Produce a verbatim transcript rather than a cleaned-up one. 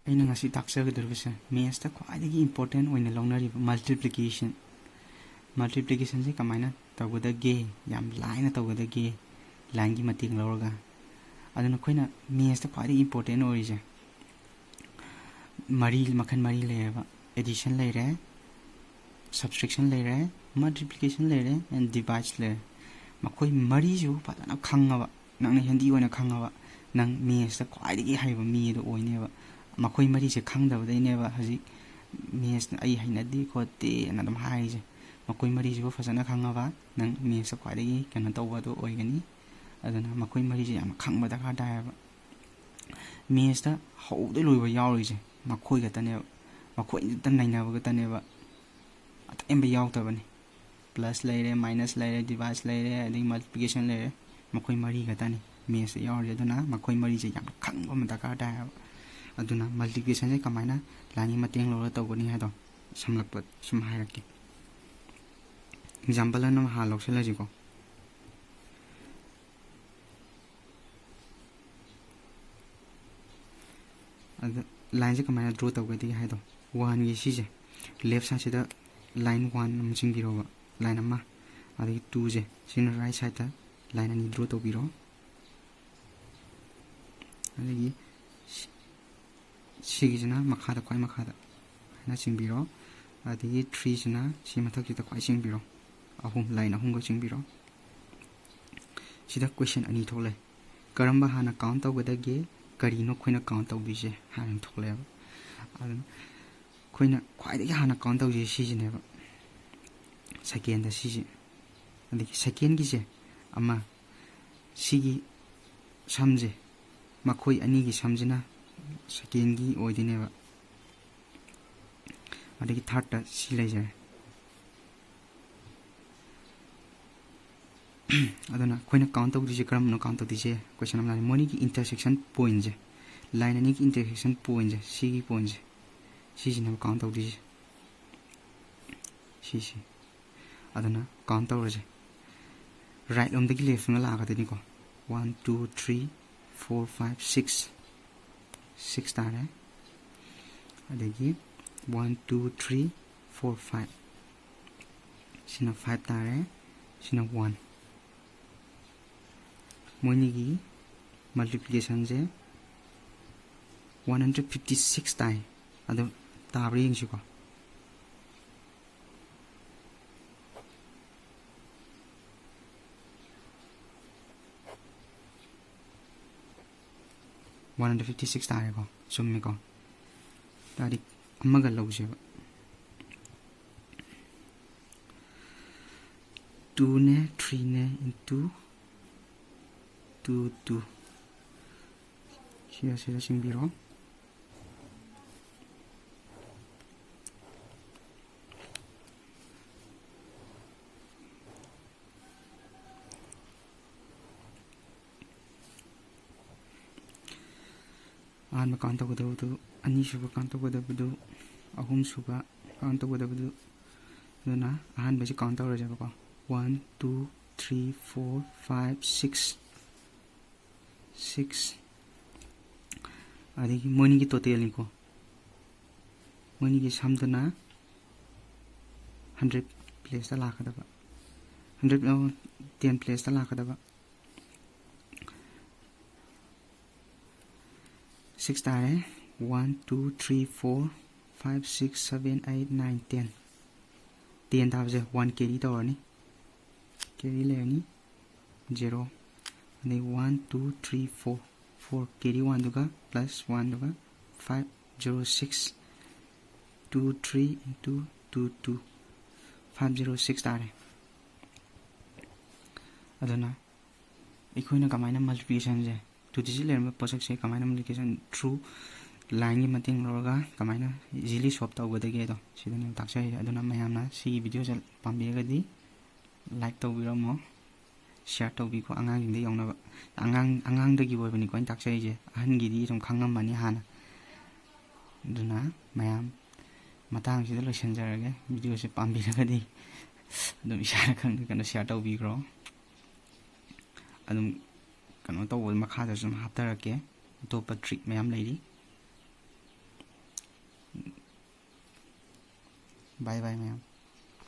ꯑꯩꯅ ꯉꯁꯤ ꯇꯥꯛꯆꯒꯗꯧꯔꯤꯕꯁꯦ ꯃꯦꯠꯁꯇ ꯈ꯭ꯋꯥꯏꯗꯒꯤ ꯏꯝꯄꯣꯔꯇꯦꯟ ꯑꯣꯏꯅ ꯂꯧꯅꯔꯤꯕ ꯃꯜꯇꯤꯄ꯭ꯂꯤꯀꯦꯁꯟ꯫ ꯃꯜꯇꯤꯄ꯭ꯂꯤꯀꯦꯁꯟꯁꯦ ꯀꯃꯥꯏꯅ ꯇꯧꯒꯗꯒꯦ? ꯌꯥꯝ ꯂꯥꯏꯅ ꯇꯧꯒꯗꯒꯦ ꯂꯥꯏꯟꯒꯤ ꯃꯇꯦꯡ ꯂꯧꯔꯒ꯫ ꯑꯗꯨꯅ ꯑꯩꯈꯣꯏꯅ ꯃꯦꯠꯁꯇ ꯈ꯭ꯋꯥꯏꯗꯒꯤ ꯏꯝꯄꯣꯔꯇꯦꯟ ꯑꯣꯏꯔꯤꯁꯦ ꯃꯔꯤ, ꯃꯈꯜ ꯃꯔꯤ ꯂꯩꯌꯦꯕ: ꯑꯦꯗꯤꯁꯟ ꯂꯩꯔꯦ, ꯁꯕꯇ꯭ꯔꯦꯛꯁꯟ ꯂꯩꯔꯦ, ꯃꯜꯇꯤꯄ꯭ꯂꯤꯀꯦꯁꯟ ꯂꯩꯔꯦ, ꯑꯦꯟ ꯗꯤꯚꯥꯏꯠꯁ ꯂꯩꯔꯦ꯫ ꯃꯈꯣꯏ ꯃꯔꯤꯁꯤꯕꯨ ꯐꯖꯅ ꯈꯪꯉꯕ, ꯅꯪꯅ ꯍꯦꯟꯗꯤ ꯑꯣꯏꯅ ꯈꯪꯉꯕ, ꯅꯪ ꯃꯦꯠꯁꯇ ꯈ꯭ꯋꯥꯏꯗꯒꯤ ꯍꯩꯕ ꯃꯤ ꯑꯗꯨ ꯑꯣꯏꯅꯦꯕ꯫ ꯃꯈꯣꯏ ꯃꯔꯤꯁꯦ ꯈꯪꯗꯕꯗꯩꯅꯦꯕ ꯍꯧꯖꯤꯛ ꯃꯦꯠꯁ ꯑꯩ ꯍꯩꯅꯗꯦ ꯈꯣꯠꯇꯦꯅ ꯑꯗꯨꯝ ꯍꯥꯏꯔꯤꯁꯦ꯫ ꯃꯈꯣꯏ ꯃꯔꯤꯁꯤꯕꯨ ꯐꯖꯅ ꯈꯪꯉꯕ, ꯅꯪ ꯃꯦꯠꯁꯇ ꯈ꯭ꯋꯥꯏꯗꯒꯤ ꯀꯩꯅꯣ ꯇꯧꯕ ꯑꯗꯨ ꯑꯣꯏꯒꯅꯤ꯫ ꯑꯗꯨꯅ ꯃꯈꯣꯏ ꯃꯔꯤꯁꯦ ꯌꯥꯝꯅ ꯈꯪꯕ ꯗꯔꯀꯥꯔ ꯇꯥꯏꯌꯦꯕ꯫ ꯃꯦꯠꯁꯇ ꯍꯧꯕꯗꯩ ꯂꯣꯏꯕ ꯌꯥꯎꯔꯤꯁꯦ ꯃꯈꯣꯏ ꯈꯛꯇꯅꯦꯕ, ꯃꯈꯣꯏ ꯈꯛꯇ ꯅꯩꯅꯕ ꯈꯛꯇꯅꯦꯕ, ꯑꯇꯩ ꯑꯝꯕ ꯌꯥꯎꯗꯕꯅꯤ꯫ ꯄ꯭ꯂꯁ ꯂꯩꯔꯦ, ꯃꯥꯏꯅꯁ ꯂꯩꯔꯦ, ꯗꯤꯚꯥꯏꯁ ꯂꯩꯔꯦ, ꯑꯗꯒꯤ ꯃꯜꯇꯤꯄ꯭ꯂꯤꯀꯦꯁꯟ ꯂꯩꯔꯦ, ꯃꯈꯣꯏ ꯃꯔꯤ ꯈꯛꯇꯅꯤ ꯃꯦꯠꯁꯇ ꯌꯥꯎꯔꯤꯁꯦ꯫ ꯑꯗꯨꯅ ꯃꯈꯣꯏ ꯃꯔꯤꯁꯦ ꯌꯥꯝ ꯈꯪꯕ ꯑꯃ ꯗꯔꯀꯥꯔ ꯇꯥꯏꯌꯦꯕ꯫ ꯑꯗꯨꯅ ꯃꯜꯇꯤꯄ꯭ꯂꯤꯀꯦꯁꯟꯁꯦ ꯀꯃꯥꯏꯅ ꯂꯥꯏꯟꯒꯤ ꯃꯇꯦꯡ ꯂꯧꯔꯒ ꯇꯧꯒꯅꯤ ꯍꯥꯏꯗꯣ ꯁꯝꯂꯞꯄ ꯁꯨꯝ ꯍꯥꯏꯔꯛꯀꯦ꯫ ꯑꯦꯛꯖꯥꯝꯄꯜ ꯑꯃ ꯍꯥꯟꯅ ꯂꯧꯁꯤꯜꯂꯁꯤꯀꯣ꯫ ꯑꯗ ꯂꯥꯏꯟꯁꯦ ꯀꯃꯥꯏꯅ ꯗ꯭ꯔꯣ ꯇꯧꯒꯗꯒꯦ ꯍꯥꯏꯗꯣ, ꯋꯥꯟꯒꯤ ꯁꯤꯁꯦ ꯂꯦꯐ ꯁꯥꯏꯗꯁꯤꯗ ꯂꯥꯏꯟ ꯋꯥꯟ ꯑꯃ ꯆꯤꯡꯕꯤꯔꯣꯕ, ꯂꯥꯏꯟ ꯑꯃ꯫ ꯑꯗꯒꯤ ꯇꯨꯁꯦ ꯁꯤꯅ ꯔꯥꯏꯠ ꯁꯥꯏꯗꯇ ꯂꯥꯏꯟ ꯑꯅꯤ ꯗ꯭ꯔꯣ ꯇꯧꯕꯤꯔꯣ꯫ ꯑꯗꯒꯤ ꯁꯤ-, ꯁꯤꯒꯤꯁꯤꯅ ꯃꯈꯥꯗ, ꯈ꯭ꯋꯥꯏ ꯃꯈꯥꯗ ꯍꯥꯏꯅ ꯆꯤꯡꯕꯤꯔꯣ꯫ ꯑꯗꯒꯤ ꯊ꯭ꯔꯤꯁꯤꯅ ꯁꯤ ꯃꯊꯛꯁꯤꯗ ꯈ꯭ꯋꯥꯏ ꯆꯤꯡꯕꯤꯔꯣ꯫ ꯑꯍꯨꯝ, ꯂꯥꯏꯟ ꯑꯍꯨꯝꯒ ꯆꯤꯡꯕꯤꯔꯣ꯫ ꯁꯤꯗ ꯀꯣꯏꯁꯟ ꯑꯅꯤ ꯊꯣꯛꯂꯛꯑꯦ꯫ ꯀꯔꯝꯕ ꯍꯥꯟꯅ ꯀꯥꯎꯟ ꯇꯧꯒꯗꯒꯦ? ꯀꯔꯤꯅꯣ ꯑꯩꯈꯣꯏꯅ ꯀꯥꯎꯟ ꯇꯧꯗꯣꯏꯁꯦ ꯍꯥꯏꯅ ꯊꯣꯛꯂꯛꯑꯦꯕ꯫ ꯑꯗꯨꯅ ꯑꯩꯈꯣꯏꯅ ꯈ꯭ꯋꯥꯏꯗꯒꯤ ꯍꯥꯟꯅ ꯀꯥꯎꯟ ꯇꯧꯗꯣꯏꯁꯦ ꯁꯤꯁꯤꯅꯦꯕ, ꯁꯦꯀꯦꯟꯗ ꯁꯤꯁꯦ꯫ ꯑꯗꯒꯤ ꯁꯦꯀꯦꯟꯒꯤꯁꯦ ꯑꯃ, ꯁꯤꯒꯤ ꯁꯝꯁꯦ, ꯃꯈꯣꯏ ꯑꯅꯤꯒꯤ ꯁꯝꯁꯤꯅ ꯁꯦꯀꯦꯟꯒꯤ ꯑꯣꯏꯗꯣꯏꯅꯦꯕ꯫ ꯑꯗꯒꯤ ꯊꯥꯔꯠꯇ ꯁꯤ ꯂꯩꯖꯔꯦ꯫ ꯑꯗꯨꯅ ꯑꯩꯈꯣꯏꯅ ꯀꯥꯎꯟ ꯇꯧꯗꯣꯏꯁꯦ ꯀꯔꯝꯕꯅꯣ? ꯀꯥꯎꯟ ꯇꯧꯗꯣꯏꯁꯦ ꯀꯣꯏꯁꯟ ꯑꯃ ꯂꯥꯛꯑꯦ, ꯃꯣꯏꯅꯤꯒꯤ ꯏꯟꯇꯔꯁꯦꯛꯁꯟ ꯄꯣꯏꯟꯁꯦ, ꯂꯥꯏꯟ ꯑꯅꯤꯒꯤ ꯏꯟꯇꯔꯁꯦꯛꯁꯟ ꯄꯣꯏꯟꯁꯦ, ꯁꯤꯒꯤ ꯄꯣꯏꯟꯁꯦ, ꯁꯤꯁꯤꯅꯦꯕ ꯀꯥꯎꯟ ꯇꯧꯗꯣꯏꯁꯦ꯫ ꯁꯤꯁꯦ꯫ ꯑꯗꯨꯅ ꯀꯥꯎꯟ ꯇꯧꯔꯁꯦ꯫ ꯔꯥꯏꯠ ꯂꯣꯝꯗꯒꯤ ꯂꯦꯐ ꯂꯣꯝꯗ ꯂꯥꯛꯀꯗꯣꯏꯅꯤꯀꯣ꯫ One, two, three, four, five, six. Six ꯇꯥꯔꯦ꯫ ꯑꯗꯒꯤ one two three four five, ꯁꯤꯅ five ꯇꯥꯔꯦ, ꯁꯤꯅ one꯫ ꯃꯣꯏꯅꯤꯒꯤ multiplication ꯁꯦ one hundred fifty six ꯇꯥꯏ꯫ ꯑꯗꯨ ꯇꯥꯕ꯭ꯔꯥ ꯌꯦꯡꯁꯤꯀꯣ꯫ One hundred fifty six ꯇꯥꯔꯦꯀꯣ꯫ ꯆꯨꯝꯃꯤꯀꯣ꯫ ꯇꯥꯔꯤꯛ ꯑꯃꯒ ꯂꯧꯁꯦꯕ꯫ Two ꯅꯦ, three ꯅꯦ, into two, two꯫ ꯁꯤꯗ, ꯁꯤꯗ ꯆꯤꯡꯕꯤꯔꯣ꯫ ꯑꯍꯥꯟꯕ count ꯇꯧꯒꯗꯕꯗꯨ, ꯑꯅꯤꯁꯨꯕ count ꯇꯧꯒꯗꯕꯗꯨ, ꯑꯍꯨꯝꯁꯨꯕ count ꯇꯧꯒꯗꯕꯗꯨ, ꯑꯗꯨꯅ ꯑꯍꯥꯟꯕꯁꯤ count ꯇꯧꯔꯁꯦꯕꯀꯣ꯫ One, two, three, four, five, six, six꯫ ꯑꯗꯒꯤ ꯃꯣꯏꯅꯤꯒꯤ total ꯅꯤꯀꯣ꯫ ꯃꯣꯏꯅꯤꯒꯤ sum ꯗꯨꯅ hundred place ꯇ ꯂꯥꯛꯀꯗꯕ꯫ Hundred, ꯑꯣ, ten place ꯇ ꯂꯥꯛꯀꯗꯕ꯫ Six ꯇꯥꯔꯦ꯫ One, two, three, four, five, six, seven, eight, nine, ten꯫ Ten ꯇꯥꯕꯁꯦ one carry ꯇꯧꯔꯅꯤ꯫ Carry ꯂꯩꯔꯅꯤ꯫ Zero꯫ ꯑꯗꯩ one, two, three, four꯫ Four carry one ꯗꯨꯒ plus one ꯗꯨꯒ five zero six꯫ Two three into two two꯫ Five zero six ꯇꯥꯔꯦ꯫ ꯑꯗꯨꯅ ꯑꯩꯈꯣꯏꯅ ꯀꯃꯥꯏꯅ multiplication ꯁꯦ, two digit ꯂꯩꯔꯝꯕ ꯄꯣꯠꯁꯛꯁꯦ ꯀꯃꯥꯏꯅ multiplication through line ꯒꯤ ꯃꯇꯦꯡ ꯂꯧꯔꯒ ꯀꯃꯥꯏꯅ easily solve ꯇꯧꯒꯗꯒꯦꯗꯣ ꯁꯤꯗꯅꯦꯕ ꯇꯥꯛꯆꯔꯤꯁꯦ꯫ ꯑꯗꯨꯅ ꯃꯌꯥꯝꯅ ꯁꯤꯒꯤ video ꯁꯦ ꯄꯥꯝꯕꯤꯔꯒꯗꯤ like ꯇꯧꯕꯤꯔꯝꯃꯣ, share ꯇꯧꯕꯤꯈꯣ ꯑꯉꯥꯡꯁꯤꯡꯗ ꯌꯧꯅꯕ꯫ ꯑꯉꯥꯡ, ꯑꯉꯥꯡꯗꯒꯤ ꯑꯣꯏꯕꯅꯤꯀꯣ ꯑꯩꯅ ꯇꯥꯛꯆꯔꯤꯁꯦ, ꯑꯍꯟꯒꯤꯗꯤ ꯑꯗꯨꯝ ꯈꯪꯉꯝꯃꯅꯤ ꯍꯥꯟꯅ꯫ ꯑꯗꯨꯅ ꯃꯌꯥꯝ ꯃꯇꯥꯡꯁꯤꯗ ꯂꯣꯏꯁꯤꯟꯖꯔꯒꯦ꯫ Video ꯁꯦ ꯄꯥꯝꯕꯤꯔꯒꯗꯤ ꯑꯗꯨꯝ ꯏꯁꯥꯅ ꯈꯪꯅ ꯀꯩꯅꯣ share ꯇꯧꯕꯤꯈ꯭ꯔꯣ꯫ ꯑꯗꯨꯝ ꯀꯩꯅꯣ ꯇꯧꯕ ꯃꯈꯥꯗꯁꯨ ꯑꯗꯨꯝ ꯍꯥꯞꯊꯔꯛꯀꯦ, ꯑꯇꯣꯞꯄ trick ꯃꯌꯥꯝ ꯂꯩꯔꯤ꯫ Bye bye ꯃꯌꯥꯝ꯫